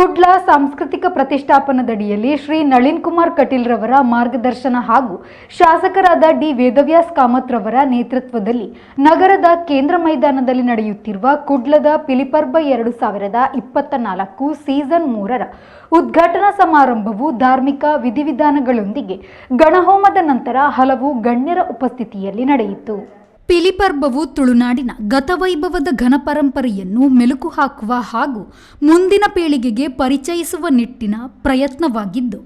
Kudla ಸಾಂಸ್ಕೃತಿಕ ಪ್ರತಿಷ್ಠಾಪನದಡಿಯಲ್ಲಿ ಶ್ರೀ ನಳಿನ್ ಕುಮಾರ್ ಕಟೀಲ್ ರವರ ಮಾರ್ಗದರ್ಶನ ಹಾಗೂ ಶಾಸಕರಾದ ಡಿ ವೇದವ್ಯಾಸ್ ಕಾಮತ್ ರವರ ನೇತೃತ್ವದಲ್ಲಿ ನಗರದ ಕೇಂದ್ರ ಮೈದಾನದಲ್ಲಿ ನಡೆಯುತ್ತಿರುವ ಕುಡ್ಲದ ಪಿಲಿಪರ್ಬ 2024 ಸೀಸನ್ 3ರ ಉದ್ಘಾಟನಾ ಸಮಾರಂಭವು ಧಾರ್ಮಿಕ ವಿಧಿವಿಧಾನಗಳೊಂದಿಗೆ ಗಣಹೋಮದ ನಂತರ ಹಲವು ಗಣ್ಯರ ಉಪಸ್ಥಿತಿಯಲ್ಲಿ ನಡೆಯಿತು. ಪಿಲಿಪರ್ಬವು ತುಳುನಾಡಿನ ಗತವೈಭವದ ಘನ ಪರಂಪರೆಯನ್ನು ಮೆಲುಕು ಹಾಕುವ ಹಾಗೂ ಮುಂದಿನ ಪೀಳಿಗೆಗೆ ಪರಿಚಯಿಸುವ ನಿಟ್ಟಿನ ಪ್ರಯತ್ನವಾಗಿದ್ದು,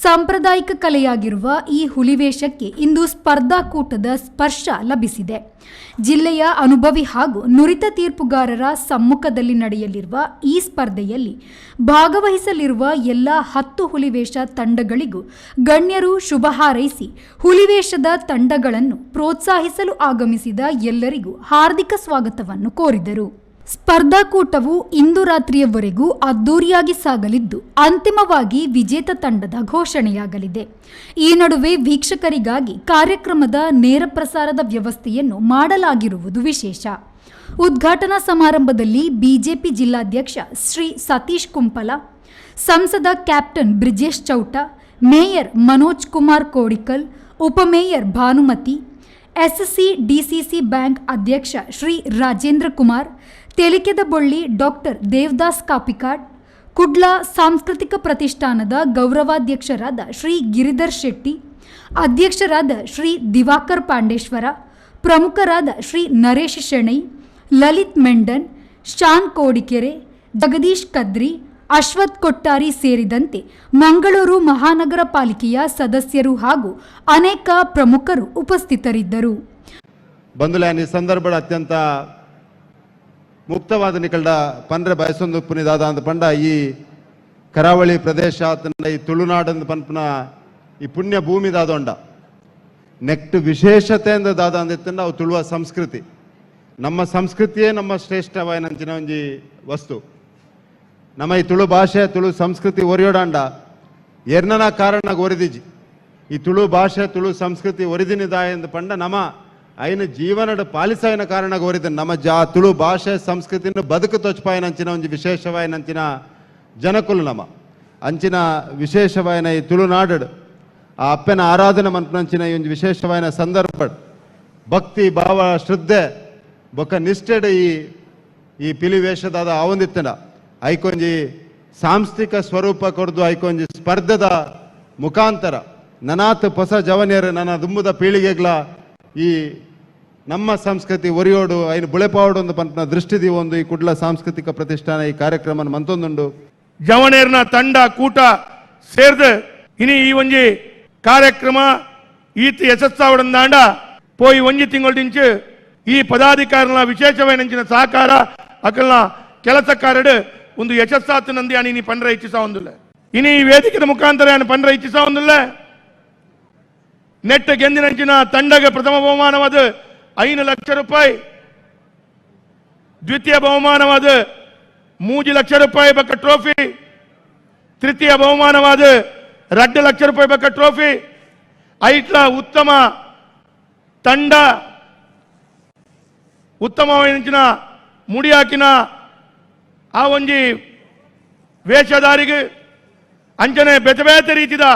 ಸಾಂಪ್ರದಾಯಿಕ ಕಲೆಯಾಗಿರುವ ಈ ಹುಲಿವೇಷಕ್ಕೆ ಇಂದು ಸ್ಪರ್ಧಾಕೂಟದ ಸ್ಪರ್ಶ ಲಭಿಸಿದೆ. ಜಿಲ್ಲೆಯ ಅನುಭವಿ ಹಾಗೂ ನುರಿತ ತೀರ್ಪುಗಾರರ ಸಮ್ಮುಖದಲ್ಲಿ ನಡೆಯಲಿರುವ ಈ ಸ್ಪರ್ಧೆಯಲ್ಲಿ ಭಾಗವಹಿಸಲಿರುವ ಎಲ್ಲ 10 ಹುಲಿವೇಷ ತಂಡಗಳಿಗೂ ಗಣ್ಯರು ಶುಭ ಹಾರೈಸಿ, ಹುಲಿವೇಷದ ತಂಡಗಳನ್ನು ಪ್ರೋತ್ಸಾಹಿಸಲು ಆಗಮಿಸಿದ ಎಲ್ಲರಿಗೂ ಹಾರ್ದಿಕ ಸ್ವಾಗತವನ್ನು ಕೋರಿದರು. ಸ್ಪರ್ಧಾಕೂಟವು ಇಂದು ರಾತ್ರಿಯವರೆಗೂ ಅದ್ದೂರಿಯಾಗಿ ಸಾಗಲಿದ್ದು, ಅಂತಿಮವಾಗಿ ವಿಜೇತ ತಂಡದ ಘೋಷಣೆಯಾಗಲಿದೆ. ಈ ನಡುವೆ ವೀಕ್ಷಕರಿಗಾಗಿ ಕಾರ್ಯಕ್ರಮದ ನೇರ ಪ್ರಸಾರದ ವ್ಯವಸ್ಥೆಯನ್ನು ಮಾಡಲಾಗಿರುವುದು ವಿಶೇಷ. ಉದ್ಘಾಟನಾ ಸಮಾರಂಭದಲ್ಲಿ ಬಿಜೆಪಿ ಜಿಲ್ಲಾಧ್ಯಕ್ಷ ಶ್ರೀ ಸತೀಶ್ ಕುಂಪಲ, ಸಂಸದ ಕ್ಯಾಪ್ಟನ್ ಬ್ರಿಜೇಶ್ ಚೌಟ, ಮೇಯರ್ ಮನೋಜ್ ಕುಮಾರ್ ಕೋಡಿಕಲ್, ಉಪಮೇಯರ್ ಭಾನುಮತಿ, SC DCC bank ಅಧ್ಯಕ್ಷ ಶ್ರೀ ರಾಜೇಂದ್ರ ಕುಮಾರ್, ತೆಲಿಕೆದಬೊಳ್ಳಿ ಡಾಕ್ಟರ್ ದೇವದಾಸ್ ಕಾಪಿಕಾಡ್, ಕುಡ್ಲ ಸಾಂಸ್ಕೃತಿಕ ಪ್ರತಿಷ್ಠಾನದ ಗೌರವಾಧ್ಯಕ್ಷರಾದ ಶ್ರೀ ಗಿರಿಧರ್ ಶೆಟ್ಟಿ, ಅಧ್ಯಕ್ಷರಾದ ಶ್ರೀ ದಿವಾಕರ್ ಪಾಂಡೇಶ್ವರ, ಪ್ರಮುಖರಾದ ಶ್ರೀ ನರೇಶ್ ಶೆಣೈ, ಲಲಿತ್ ಮೆಂಡನ್, ಶಾನ್ ಕೋಡಿಕೆರೆ, ಜಗದೀಶ್ ಕದ್ರಿ, ಅಶ್ವಥ್ ಕೊಟ್ಟಾರಿ ಸೇರಿದಂತೆ ಮಂಗಳೂರು ಮಹಾನಗರ ಪಾಲಿಕೆಯ ಸದಸ್ಯರು ಹಾಗೂ ಅನೇಕ ಪ್ರಮುಖರು ಉಪಸ್ಥಿತರಿದ್ದರು. ಬಂಧುಲೆ, ಈ ಸಂದರ್ಭ ಅತ್ಯಂತ ಮುಕ್ತವಾದ ನಿಕಲ್ಡ ಪನ್ರೆ ಬಯಸೊಂದು ಪುನಿದಾದ ಅಂದ ಪಂಡ, ಈ ಕರಾವಳಿ ಪ್ರದೇಶ ಆತನ ಈ ತುಳುನಾಡಂದು ಪನ್ಪುನ ಈ ಪುಣ್ಯ ಭೂಮಿ ದಾದೊಂಡ ನೆಕ್ಟ್ ವಿಶೇಷತೆ ಅಂದ ದಾದ ಅಂದಿತ್ತಂಡ ಅವು ತುಳುವ ಸಂಸ್ಕೃತಿ. ನಮ್ಮ ಸಂಸ್ಕೃತಿಯೇ ನಮ್ಮ ಶ್ರೇಷ್ಠವಾಯಿನಂಚಿನ ಒಂಜಿ ವಸ್ತು. ನಮ್ಮ ಈ ತುಳು ಭಾಷೆ, ತುಳು ಸಂಸ್ಕೃತಿ ಒರಿಯೋಡಾಂಡ ಎರ್ನನ ಕಾರಣ ಒರಿದಿಜಿ. ಈ ತುಳು ಭಾಷೆ, ತುಳು ಸಂಸ್ಕೃತಿ ಒರಿದಿನಿದ ಎಂದು ಪಂಡ, ನಮ ಐನ ಜೀವನದ ಪಾಲಿಸಾಯಿನ ಕಾರಣ ಒರಿದ. ನಮ್ಮ ತುಳು ಭಾಷೆ, ಸಂಸ್ಕೃತಿನ ಬದುಕು ತೊಚ್ಪಾಯಿನಂಚಿನ ಒಂಜಿ ವಿಶೇಷವಾಯಿನಂಚಿನ ಜನಕುಲು ನಮ. ಅಂಚಿನ ವಿಶೇಷವಾಯಿನ ಈ ತುಳುನಾಡು ಆ ಅಪ್ಪನ ಆರಾಧನೆ ಮನ್ಪನಂಚಿನ ಈ ಒಂಜಿ ವಿಶೇಷವಾಯಿನ ಸಂದರ್ಭ, ಭಕ್ತಿ ಭಾವ, ಶ್ರದ್ಧೆ ಬೊಕ್ಕ ನಿಷ್ಠೆಡ್ ಈ ಈ ಪಿಲಿ ವೇಷದಾದ ಆವೊಂದಿತ್ತಂಡ, ಐಕೊಂಜಿ ಸಾಂಸ್ಥಿಕ ಸ್ವರೂಪ ಕೊರ್ದು, ಐಕೊಂಜಿ ಸ್ಪರ್ಧೆದ ಮುಖಾಂತರ ನನಾತ್ ಹೊಸ ಜವನಿಯರು, ನನ್ನ ದುಂಬುದ ಪೀಳಿಗೆಗ್ಲ ಈ ನಮ್ಮ ಸಂಸ್ಕೃತಿ ಒರಿಯೋಡು, ಐನು ಬುಳೆಪಾವಡು ಒಂದು ಪಂಪನ ದೃಷ್ಟಿ ಒಂದು ಈ ಕುಡ್ಲ ಸಾಂಸ್ಕೃತಿಕ ಪ್ರತಿಷ್ಠಾನ ಈ ಕಾರ್ಯಕ್ರಮ ಮಂತೊಂದುಂಡು. ಜವನೇರ್ನ ತಂಡ ಕೂಟ ಸೇರ್ದು ಇನಿ ಈ ಒಂಜಿ ಕಾರ್ಯಕ್ರಮ ಈತ ಯಶಸ್ಸಾವಡಂದಾಂಡ, ಪೋಯಿ ಒಂಜಿ ತಿಂಗಳು ಈ ಪದಾಧಿಕಾರಿನ ವಿಶೇಷವೈನಂಚಿನ ಸಹಕಾರ, ಅಕಲ್ನ ಕೆಲಸ ಕಾರ್ಯಡ್ ಒಂದು ಯಶಸ್ಸಾತು ನಂದಿ ಇನಿ ಪಂಡ್ರ ಇಚ್ಛಿಸ ಒಂದಿಲ್ಲ. ಇನಿ ಈ ವೇದಿಕೆದ ಮುಖಾಂತರ ಯಾನ್ ಪಂಡ್ರ ಇಚ್ಛಿಸ ಒಂದಿಲ್ಲ. ನೆಟ್ ಗೆಂದಿನಂಚಿನ ತಂಡಗೆ ಪ್ರಥಮ ಬಹುಮಾನವಾದ 5 ಲಕ್ಷ ರೂಪಾಯಿ, ದ್ವಿತೀಯ ಬಹುಮಾನವಾದ 3 ಲಕ್ಷ ರೂಪಾಯಿ ಬಕ್ಕ ಟ್ರೋಫಿ, ತೃತೀಯ ಬಹುಮಾನವಾದ 2 ಲಕ್ಷ ರೂಪಾಯಿ ಬಕ್ಕ ಟ್ರೋಫಿ. ಐಟ್ಲ ಉತ್ತಮ ತಂಡ, ಉತ್ತಮವಾದ ಮುಡಿಯಾಕಿನ ಆ ಒಂಜಿ ವೇಷಧಾರಿಗೆ, ಅಂಚನೆ ಬೇತೆ ಬೇತೆ ರೀತಿದ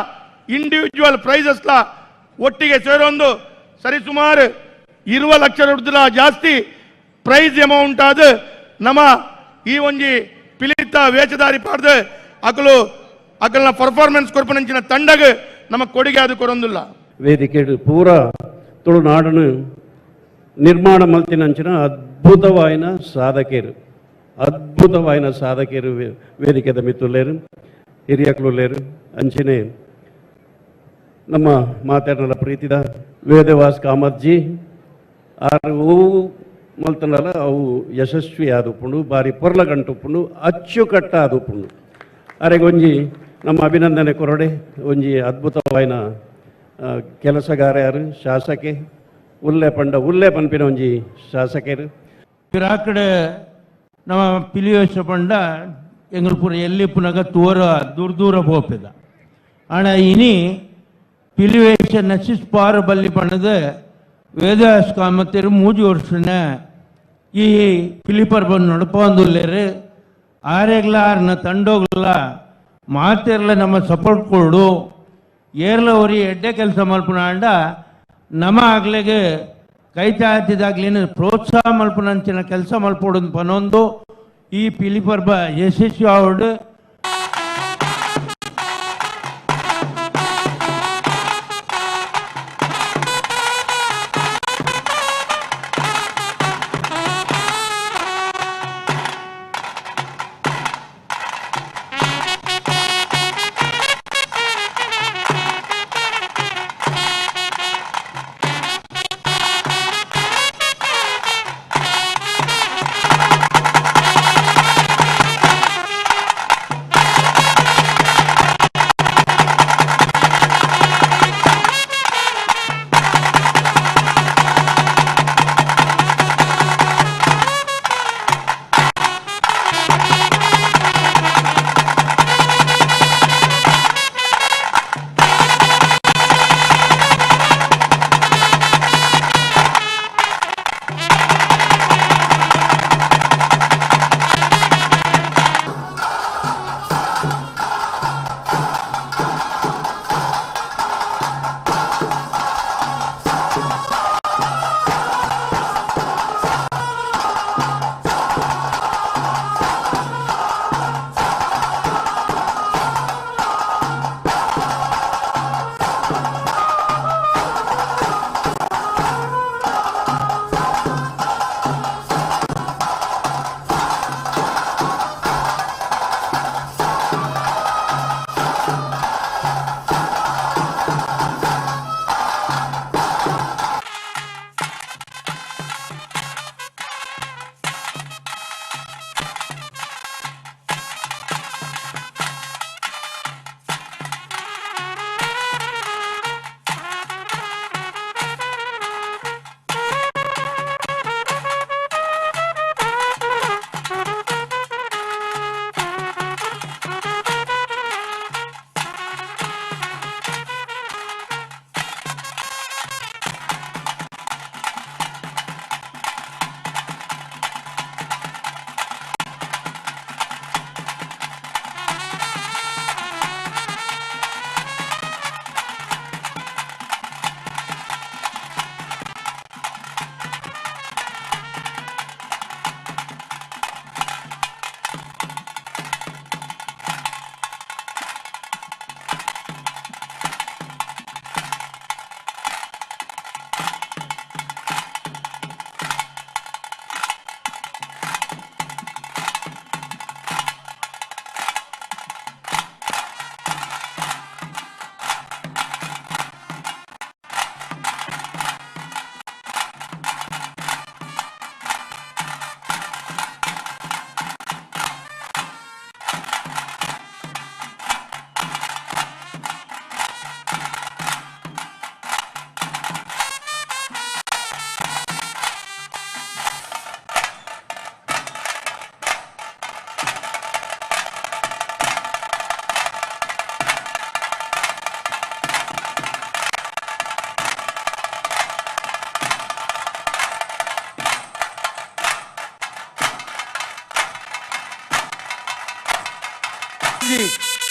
ಇಂಡಿವಿಜುವಲ್ ಪ್ರೈಸಸ್ಲ ಒಟ್ಟಿಗೆ ಸೇರೊಂದು ಸರಿಸುಮಾರು 20 ಲಕ್ಷ ರೂಪಾಯಿ ಜಾಸ್ತಿ ಪ್ರೈಸ್ ಅಮೌಂಟ್ ಆದ ನಮ್ಮ ಈ ಒಂಜಿ ಪಿಲಿತ ವೇಷಧಾರಿ ಪಾಡ್ದು ಅಕಲು ಅಕಲ್ನ ಪರ್ಫಾರ್ಮೆನ್ಸ್ ಕೊರ್ಪನಂಚಿನ ತಂಡಗ್ ನಮ್ಮ ಕೊಡುಗೆ ಅದು ಕೊರೊಂದಿಲ್ಲ. ವೇದಿಕೆ ಪೂರ ತುಳುನಾಡನು ನಿರ್ಮಾಣ ಮಲ್ತಿನಂಚಿನ ಅದ್ಭುತವಾಯಿನ ಸಾಧಕರು, ಅದ್ಭುತವಾಯಿನ ಸಾಧಕರು ವೇದಿಕೆದ ಮಿತ್ತುಲ್ಲೇರು, ಹಿರಿಯಕ್ಲುಲ್ಲೇರು. ಅಂಚಿನೆ ನಮ್ಮ ಮಾತಾಡಲ ಪ್ರೀತಿದ ವೇದವ್ಯಾಸ್ ಕಾಮತ್ಜಿ ಆರು ಅವು ಮಲ್ತನಲ ಅವು ಯಶಸ್ವಿ ಆದುಪ್ಪುಂಡು, ಬಾರಿ ಪೊರ್ಲಗಂಟುಪ್ಪುಂಡು, ಅಚ್ಚುಕಟ್ಟ ಆದುಪ್ಪುಂಡು. ಅರೆಗೊಂಜಿ ನಮ್ಮ ಅಭಿನಂದನೆ ಕೊರಡೆ. ಒಂಜಿ ಅದ್ಭುತವಾಯಿನ ಕೆಲಸಗಾರ ಯಾರು, ಶಾಸಕೆ ಉಲ್ಲೆ ಪಂಡ ಉಲ್ಲೆ ಪನ್ಪಿನ ಒಂಜಿ ಶಾಸಕರು. ಪಿರಾಕಡೆ ನಮ್ಮ ಪಿಲಿವೇಶ ಪಂಡ ಎಂಗ್ಲು ಪೂರ ಎಲ್ಲಿ ಪುನಗ ತೂರ ದೂರ ದೂರ ಪೋಪೆದ. ಆಂಡ ಇನಿ ಪಿಲಿವೇಶ ನಶಿಸ್ಪಾರ ಬಲ್ಲಿ ಪಂಡದ ವೇದವ್ಯಾಸ ಕಾಮತೆರ್ 3 ವರ್ಷನ ಈ ಪಿಲಿಪರ್ಬ ನಡಪೊಂದುಲ್ಲೆರ್. ಆರೆಗ್ಲ ಆರ್ನ ತಂಡೋಗ್ಲ ಮಾತೆರ್ಲ ನಮ್ಮ ಸಪೋರ್ಟ್ ಕೊಡು ಏರ್ಲ ಒರಿ ಎಡ್ಡೆ ಕೆಲಸ ಮಲ್ಪುನ ಅಂಡ ನಮ ಆಗ್ಲೆಗೆ ಕೈತಾತಿದಾಗ್ಲಿನ ಪ್ರೋತ್ಸಾಹ ಮಲ್ಪುನಂಚಿನ ಕೆಲಸ ಮಲ್ಪೊಡು ಪನೊಂದು ಈ ಪಿಲಿಪರ್ಬ ಯಶಸ್ವಿ ಆವಡ್.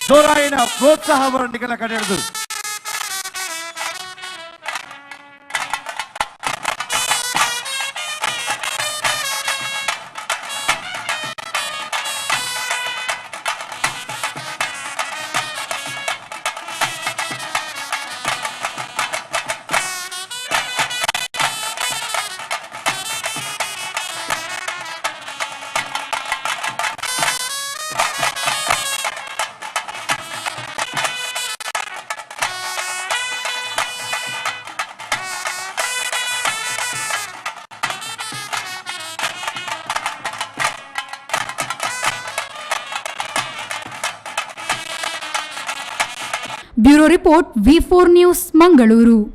ಜೋರಾಯಿನ ಪ್ರೋತ್ಸಾಹವನ್ನು ನಿಗಲ ಕಡೆಯದು. Bureau report V4 news, Mangaluru.